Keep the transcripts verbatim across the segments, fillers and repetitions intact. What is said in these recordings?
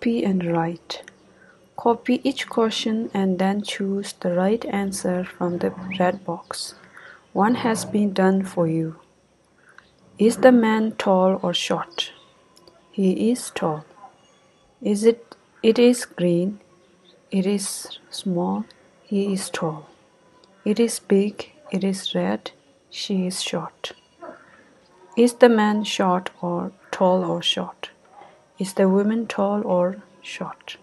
Copy and write. Copy each question and then choose the right answer from the red box. One has been done for you. Is the man tall or short? He is tall. Is it? It is green. It is small. He is tall. It is big. It is red. She is short. Is the man short or tall or short? Is the woman tall or short?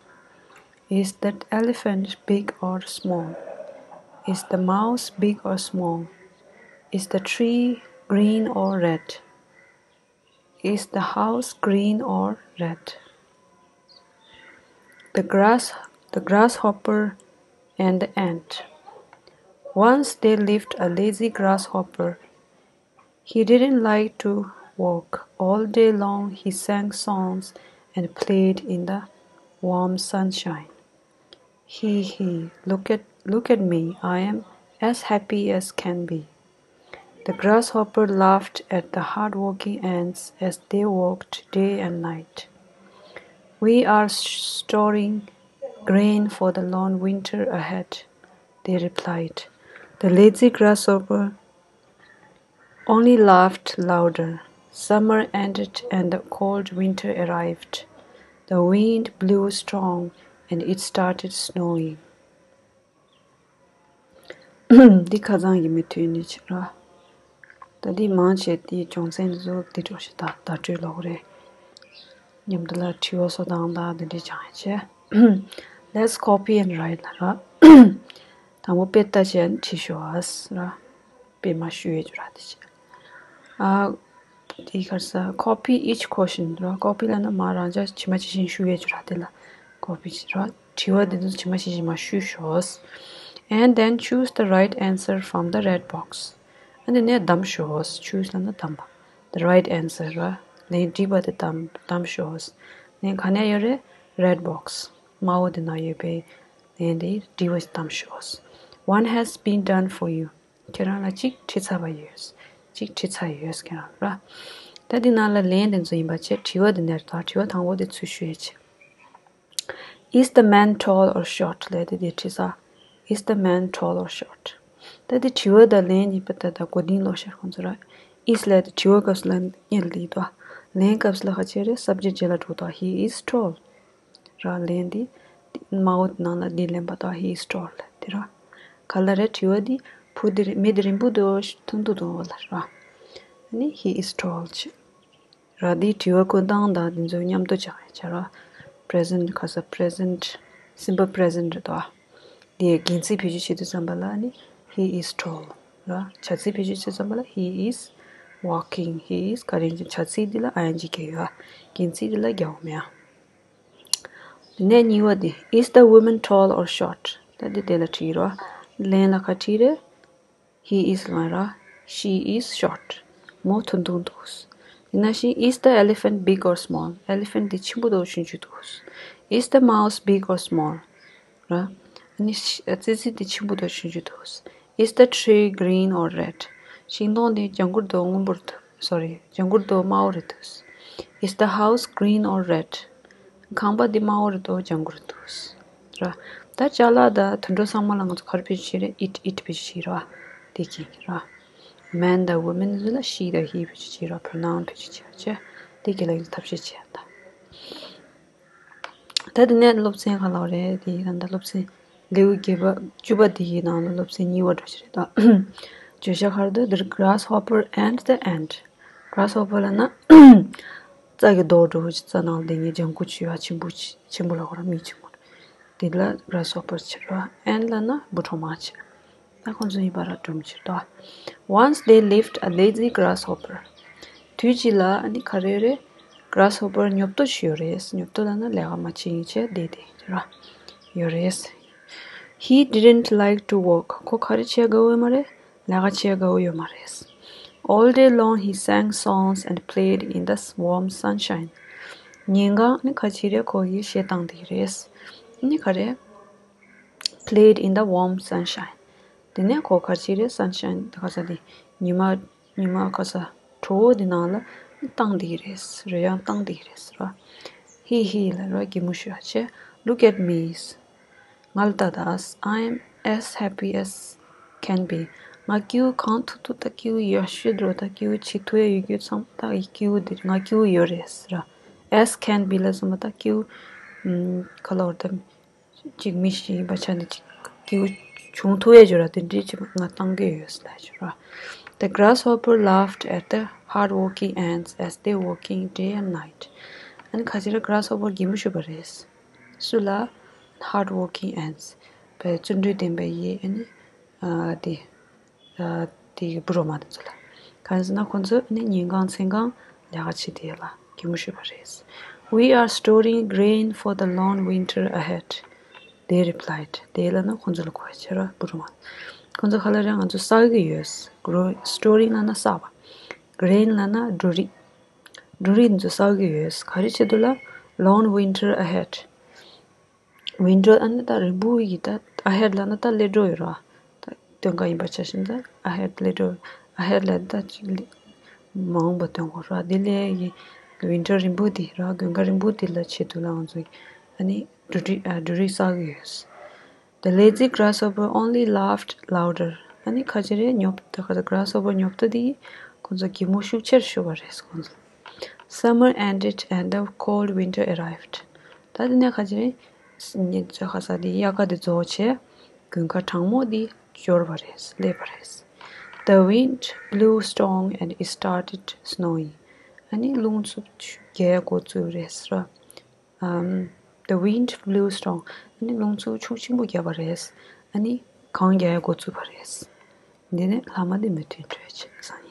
Is that elephant big or small? Is the mouse big or small? Is the tree green or red? Is the house green or red? The grass, the grasshopper and the ant. Once there lived a lazy grasshopper. He didn't like to work. All day long he sang songs and played in the warm sunshine. Hee hee, look at, look at me. I am as happy as can be. The grasshopper laughed at the hardworking ants as they worked day and night. We are storing grain for the long winter ahead, they replied. The lazy grasshopper only laughed louder. Summer ended and the cold winter arrived. The wind blew strong and it started snowing. འདི་ཁ་སང་གི་མུ་མཐུད་ནས་བྱེད་ར། ད་འདི་མང་ཆེ་འདི་སྦྱོང་ཚན་འདི་ཚོ་འདི་འདྲ་ཞིག་ད་བརྡ་སྤྲོད་ལོག་རེད། མཉམ་དུ་ལ་དྲི་བ་བཟོ་སྟངས་དང་འདི་འདྲ་སྦྱང་ཡ་བྱས། Let's copy and write ལ་ར། དང་པོ་དཔེ་ལྟ་བྱས་ནས་བྲིས་ཤོག་ཨ་ཟེར་ར། དཔེ་མ་ཞུ་ཡས་རྒྱུ་ར་དེ་བྱས། ཨ། དེའི་ཁར་ས་copy each question ར། copy ལབ་ན་མ་རང་ཅག་ཇི་མ་ཇི་བཞིན་ཞུ་ཡས་རྒྱུ་ར་དེ་ལ་copy བྱེད་ར། དྲི་བ་འདི་ཚོ་ཇི་མ་ཇི་བཞིན་མ་ཞུས་ཤོག And then choose the right answer from the red box. ཨ་ནི་ནས་བདམས་ཤོག Choose ལབ་ན་བདམས་པ། The right answer ར། ལན་འགྲིག་པ་དེ་བདམས་བདམས་ཤོག་ལན་ག་ནས་ཡོད་རེད། Red box དམར་པོ་དེ་ན་ཡོད་པའི་ལན་དེ་འགྲིག་པ་ཞིག་བདམས་ཤོག One has been done for you. ཁྱེད་རང་ལ་གཅིག་བྲིས་ཚར་བ་ཡོད། གཅིག་བྲིས་ཚར་ཡོད་ཁྱེད་རང་ལ། ད་འདི་ནང་ལ་ལན་དེ་ཚོ་ཡིན་པ་བྱས་དྲི་བ་འདི་ནས་དང་དྲི་བ་དང་པོ་དེ་ཚུར་ཞུ་ཡས་བྱས། Is the man tall or short? ལས་དེ་དེ་བྲིས་ས། Is the man tall or short? ད་དེ་དྲི་བ་དང་ལན་གཉིས་པ་ད་ད་གོ་དིང་ལོག་ཤར་ཁོང་ཚོ་ར། Is ལས་དེ་དྲི་བ་སྐབས་ལ་སྙེལ་ལི་དོ། ལན་སྐབས་ལ་ཁ་ཆེ་རེད་subject རྗེས་ལ་འགྲོ་དོ། He is tall. ར་ལན་འདི། དམར་པོ་དེ་ནང་ལ་འདི་ལེན་པ་དང་he is tall དེ་ར། ག་ལ་རེད་དྲི་བ་འདི་བུ་འདི་རེད་མི་འདི་རིང་པོ་འདུག་ཐུང་ཐུང་འདུག་བ་ལ་ར། ནི་he is tall ཆེ། ར་འདི་དྲི་བ་བཀོད་སྟངས་དང་འདི་ཚོ་མཉམ་དུ་སྦྱང་ཡ་བྱ་ར། present ག་ས་present simple present རེད་དོ། འདི་ཡི་འགན་འཛིན་བེད་སྤྱོད་བྱེད་དུས་ཙམ་པ་ལ་ནི་he is tall ར། བྱ་ཚིག་བེད་སྤྱོད་བྱེད་དུས་ཙམ་པ་ལ་he is walking he is ག་རེ་ཡིན་ཅིག་བྱ་ཚིག་འདི་ལ་ing རྒྱག་ཡོད། འགན་འཛིན་འདི་ལ་རྒྱག་འོང་མེད་ཨ། དེ་ནས་གཉིས་པ་དེ། Is the woman tall or short? ད་འདི་དེ་ལ་བྲིས་རོ། ལན་ལ་ག་བྲིས་རེད། He is ལ་ར། She is short. མོ་ཐུང་ཐུང་འདུག་དེ་ནང་བཞིན། Is the elephant big or small? elephant དེ་ཆེན་པོ་འདུག་ཆུང་ཆུང་འདུག Is the mouse big or small? ར། ཨ་ནི་ཤ་ཙི་ཙི་དེ་ཆེན་པོ་འདུག་ཆུང་ཆུང་འདུག Is the tree green or red? ཤིང་སྡོང་དེ་ལྗང་གུ་འདུག་སྔོན་པོ་འདུག sorry ལྗང་གུ་འདུག་དམར་པོ་རེད་འདུག Is the house green or red? ཁང་པ་འདི་དམར་པོ་རེད་འདུག་ལྗང་གུ་རེད་འདུག་ར། ད་ཅ་ལག་དང་དུད་འགྲོ་ཚང་མ་ལ་ང་ཚོ་ག་རེ་བེད་སྤྱོད་བྱེད་རེད། it it བེད་སྤྱོད་བྱེད་ར། དེ་གི་ར། man དང་woman ལ་she དང་he བེད་སྤྱོད་བྱེད་ར། pronoun བེད་སྤྱོད་བྱེད་ར་བྱས། དེ་གི་ལ་ཡིན་ཐབས་ཤེས་བྱེད་ཡ་ད། ད་དེ་ནས་སློབ་ཚན་ག་ལ་རེད། དེ་ཡི་ད་ལྟ་སློབ་ཚན་ལེའུ་བརྒྱད་པ་བཅུ་པ་དེ་ཡི་ནང་ལ་སློབ་ཚན་གཉིས་པ་འགྲོ་ཆེད་རེད་ད། བརྗོད་བྱ་ག་རེ་འདུག The grasshopper and the ant. grasshopper ལབ་ན་རྩྭ་གི་རྡོག་འགྲོ་བོ་ཅིག་རྩྭ་ནང་ལ་དེ་ངའི་ལྗང་གུ་ཆེ་བ་ཆེན་པོ་ཆེན་པོ་ལ་གོ་ར་མི་ཆེན་པོ་དེ་ལ་grasshopper ཆེ་ར། ant ལབ་ན་འབུ་ཕྲུག་མང་ཆེ། ད་ཁོང་ཚོ་ཡིན་པ་ར་སྒྲུང་ཕྱིར་དོ། Once there lived a lazy grasshopper. དུས་གཅིག་ལ་ཨ་ནི་ག་རེ་རེད། grasshopper ཉོབ་ཏོ་ཞིག་ཡོད་རེད། ཉོབ་ཏོ་ལབ་ན་ལས་ཀ་མ་བྱེད་ཡིན་བྱས་བསྡད་དེ་ར་ཡོད་རེད། He didn't like to work. ཁོ་ག་རེ་བྱེད་དགའ་བོ་ཡོད་མ་རེད། ལས་ཀ་བྱེད་དགའ་བོ་ཡོད་མ་རེད། All day long he sang songs and played in the warm sunshine. ཉིན་གང་ནི་ཁ་ཅིག་རེད་ཁོ་གིས་གཞས་བཏང་བསྡད་ཀྱི་རེད། ནི་ག་རེད། played in the warm sunshine. དེ་ནས་ཁོ་ག་རེ་བྱེད་རེད། sunshine དེ་ག་ས་དེ་ཉི་མ་ཉི་མ་ག་ས་དྲོ་པོ་དེ་ནང་ལ་བཏང་བསྡད་ཀྱི་རེད། རོལ་དབྱངས་བཏང་བསྡད་ཀྱི་རེད་ཟེར་བ། ཧི་ཧི་ལབ་རོགས། གད་མོ་ཤོར་བྱས། Look at me. ང་ལ་ལྟ་ད། I am as happy as can be. ང་སྐྱིད་པོ་གང་ཐུབ་ཐུབ་ད་སྐྱིད་པོ་ཡོད་ཤོད་རོགས། ད་སྐྱིད་པོ་བྱེད་ཐུབ་ཡ་ཡོད་རྒྱུ་ཚང་མ་ད་སྐྱིད་པོ་འདི་ང་སྐྱིད་པོ་ཡོད་རེད་ཟེར་ར། As can be ལ་སོང་བ་ད་སྐྱིད་པོ་ཨམ་ག་ལབ་ར། ད་ཅིག་མི་ཞིག་ཡིན་པ་ཆ་ནས་ཅིག་སྐྱིད་པོ་བྱུང་ཐུབ་ཡ་ཅིག་ར། དེ་འདྲའི་ཅིག་ང་བཏང་གི་ཡོད་ཟེར་ལབ་ཅིག་ར། The grasshopper laughed at the hardworking ants as they working day and night. ཨ་ནི་ཁ་ཅིག་ར་grasshopper གད་མོ་ཤོར་བ་རེད། སུ་ལ། Hardworking ants. བའི་བརྩོན་འགྲུས་ལྡན་པའི་ཡི་ཨ་ནི་ཨ་དེ་ཨ་དེ་གི་འབུ་རོ་མ་དེ་ཚོ་ལ། གང་ཟེར་ན་ཁོང་ཚོ་ཨ་ནི་ཉིན་གང་མཚན་གང་ལས་ཀ་བྱེད་དེ་ལ་གད་མོ་ཤོར་བ་རེད། We are storing grain for the long winter ahead, they replied. དེ་ལ་ན་ཁོང་ཚོ་ལ་གོ་བ་བྱེད་ར་འབུ་རོ་མ། ཁོང་ཚོ་ཁ་ལ་ར་ང་ཚོ་བསགས་ཀྱི་ཡོད། Grow- storing ལ་ན་བསགས་པ། Grain ལ་ན་འབྲུ་རིགས། འབྲུ་རིགས་འདི་ཚོ་བསགས་ཀྱི་ཡོད། ག་རེ་ཆེད་དུ་ལ། Long winter ahead. Winter ཨ་ནི་ད་རིང་པོ་ཡི་ད་ahead ལ་ན་ད་སླེབས་འགྲོ་ཡོད་ར། ད་སྟོན་ཀ་ཡིན་པ་ཆ་བཞིན་ད་ahead སླེབས་འགྲོ། Ahead ལ་ད་ཅིག་མ་འོངས་པ་སྟོན་དགོས་ར། དེ་ལས་ཡི་winter རིང་པོ་འདི་ར། དགུན་ཁ་རིང་པོ་འདི་ལ་ཆེད་དུ་ལ་ང་ཚོ་ཨ་ནི་འབྲུ་རིགས་ཨ་འབྲུ་རིགས་བསགས་ཀྱི་ཡོད། The lazy grasshopper only laughed louder. ཨ་ནི་ཁ་ཅིག་རེ་ཉོབ་ད་ཁ་ད་grasshopper ཉོབ་ད་དེ་ཁོང་ཚོ་གད་མོ་ཤུགས་ཆེར་ཤོར་བ་རེད་ཁོང་ཚོ། Summer ended and the cold winter arrived. ད་དེ་ནས་ཁ་ཅིག་རེ་ཉིན་ཚོད་ཁ་ས་དེ་དབྱར་ཁ་དེ་རྫོགས་བྱས་དགུན་ཁ་གྲང་མོ་དེ་འབྱོར་བ་རེད། སླེབས་པ་རེད། The wind blew strong and it started snowing. ཨ་ནི་རླུང་འཚུབ་རྒྱག་འགོ་བཙུགས་རེད་ཟེར། Um, the wind blew strong. ཨ་ནི་རླུང་འཚུབ་ཤུགས་ཆེན་པོ་བརྒྱབ་པ་རེད། ཨ་ནི་གངས་རྒྱག་ཡ་འགོ་བཙུགས་པ་རེད། འདི་ནས་ལྷག་མ་འདི་མུ་མཐུད་འགྲོ་ཡ་བྱེད་བསམ།